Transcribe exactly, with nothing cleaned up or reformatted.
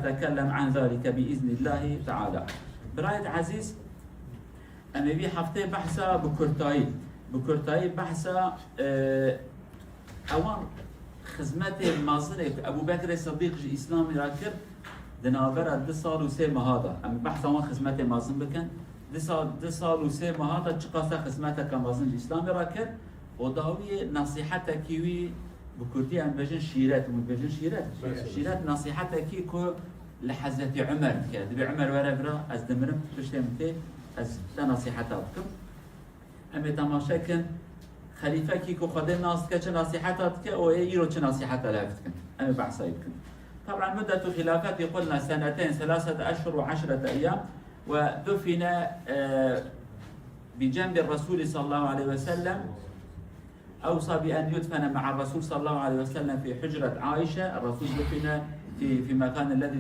نتكلم عن ذلك بإذن الله تعالى. Birayê ezîz, em ê vî heftê behsa bi kurtayî, bi kurtayî behsa, e, ewan xizmetê mezin ê ku Ebû Bekrê Sidîq ji Îslamê re kir, di navbera du sal û sê meha de. Em behsa wan xizmetê mezin bikin. Du sal, du sal û sê meha de çiqasa xizmeteke mezin ji Îslamê re kir û dawiyê nesîhetekî wî bi kurtî em bêjin şîret, em bêjin şîret. Şîret nesîhetekî ku li Hezretî Umer dike. Dibê Umer were vira, ez dimirim, tiştê min tê, ez te nesîheta bikim. Em ê temaşe kin, xelîfekî ku Xwedê nas dike, çi nesîheta dike û ê îro çi nesîheta li hev dikin. Em ê behsa wî bikin. طبعا مدة خلافتي قلنا سنتين ثلاثة أشهر وعشرة أيام ودفن، آه، بجنب الرسول صلى الله عليه وسلم. أوصى بأن يدفن مع الرسول صلى الله عليه وسلم في حجرة عائشة. الرسول دفن في، في مكان الذي